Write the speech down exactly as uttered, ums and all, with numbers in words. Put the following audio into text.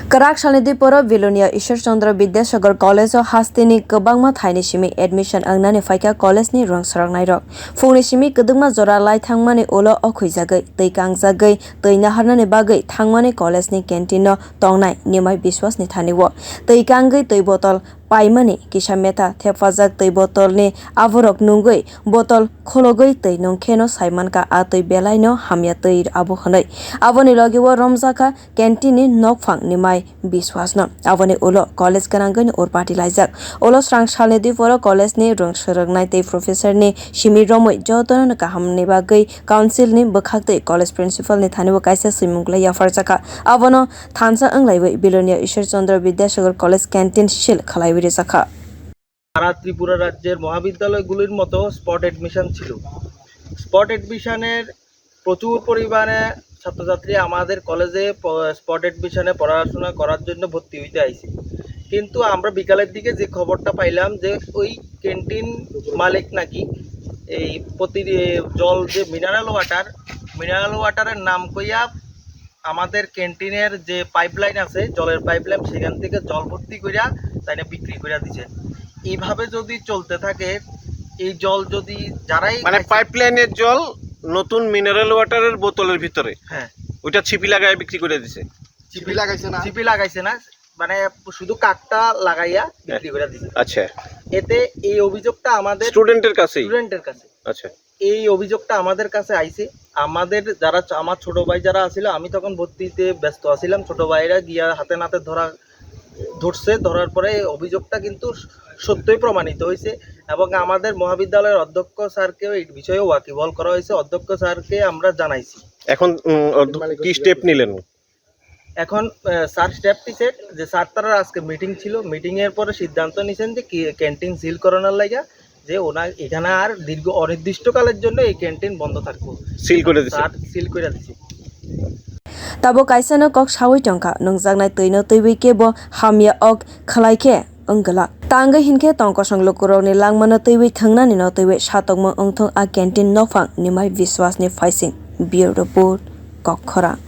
Kwrak salni dui poro Bilonia Ishwar Chandra Vidyasagar College o hasteni kwbangma thaini simi admission wngnani phaikha college ni rwng swrwngnairok. Phungni simi kwdwkma jora lai thangmani ulo o khuijagwi twi kangjagwi twi naharnani bagwi thangmani college ni canteen o tongnai Nimai Biswas ni thani o twi kangwi twi botol paimani kisa metha thepajak twi botol ni aborok nungwi botol khologwi twi nungkheno saimankha a twi belaino hamya twi abo hwnwi. Aboni logi o romjakha canteen ni nokphang Nimai Biswas no. Aboni ulo college gwnangwi ni urpati laijak. Ulo srang salni dui poro college ni rwng swrwngnai tei professor ni simi romwi jotono kaham ni bagwi council ni bwkhak tei college principal ni thani o kaisa swimung lai yapharjakha. Abono thansa wnglaiwi Bilonia Ishwar Chandra Vidyasagar College canteen seal khlaiwi rijakha. সারা ত্রিপুরা রাজ্যের মহাবিদ্যালয়গুলির মতো spot admission ছিল। স্পট অ্যাডমিশনের প্রচুর পরিমাণে ছাত্রছাত্রী আমাদের কলেজে প-, স্পট অ্যাডমিশনে পড়াশোনা করার জন্য ভর্তি হইতে আইছে। কিন্তু আমরা বিকালের দিকে যে খবরটা পাইলাম যে ওই ক্যান্টিন মালিক নাকি এই প্রতি-, এ, জল যে মিনারেল ওয়াটার, মিনারেল ওয়াটারের নাম কইয়া আমাদের ক্যান্টিনের যে পাইপলাইন আছে, জলের পাইপলাইন, সেখান থেকে জল ভর্তি কইরা তাই না বিক্রি কইরা দিছে। এইভাবে যদি চলতে থাকে, এই জল যদি যারাই মানে খাইছে পাইপলাইনের জল নতুন মিনারেল ওয়াটারের বোতলের ভিতরে হ্যাঁ। ওইটা ছিপি লাগায় বিক্রি করে দিছে। ছিপি লাগাইছে না। ছিপি লাগাইছে না, মানে শুধু কাঠটা লাগাইয়া বিক্রি করে দিছে। আচ্ছা। এতে এই অভিযোগটা আমাদের স্টুডেন্টের কাছেই? স্টুডেন্টের কাছে। আচ্ছা। এই অভিযোগটা আমাদের কাছে আইছে। আমাদের যারা চ-, আমার ছোট ভাই যারা আছিল, আমি তখন ভর্তিতে ব্যস্ত আছিলাম, ছোট ভাইরা গিয়া হাতে নাতে ধরা, ধরছে, ধরার পরে এই অভিযোগটা কিন্তু সত্যই প্রমাণিত হয়েছে এবং আমাদের মহাবিদ্যালয়ের অধ্যক্ষ স্যারকেও এই বিষয়ে ওয়াকিবহাল করা হয়েছে। অধ্যক্ষ স্যারকে আমরা জানাইছি। এখন, উম, অধ্য-, কি স্টেপ নিলেন? এখন, আহ, স্যার স্টেপ নিছে যে স্যার তারার আজকে মিটিং ছিল, মিটিং এর পরে সিদ্ধান্ত নিছেন যে কি ক্যান্টিন সিল করানোর লাগা, যে ওনার এখানে আর দীর্ঘ অনির্দিষ্টকালের জন্য এই ক্যান্টিন বন্ধ থাকবো। সিল করে দিছে। স্যার সিল করে দিছে। Tabuk kaisano kok sawi tongkha, nungjaknai twino twiwi kebo hamya ok khlai khe wng glak. Tangwi hinkhe tongkosong lukurokni langmano twiwi thwngnanino twiwi satokmung wngthung a canteen nokphang Nimai Biswas ni phaising. Bureau Report, Kokkhorang.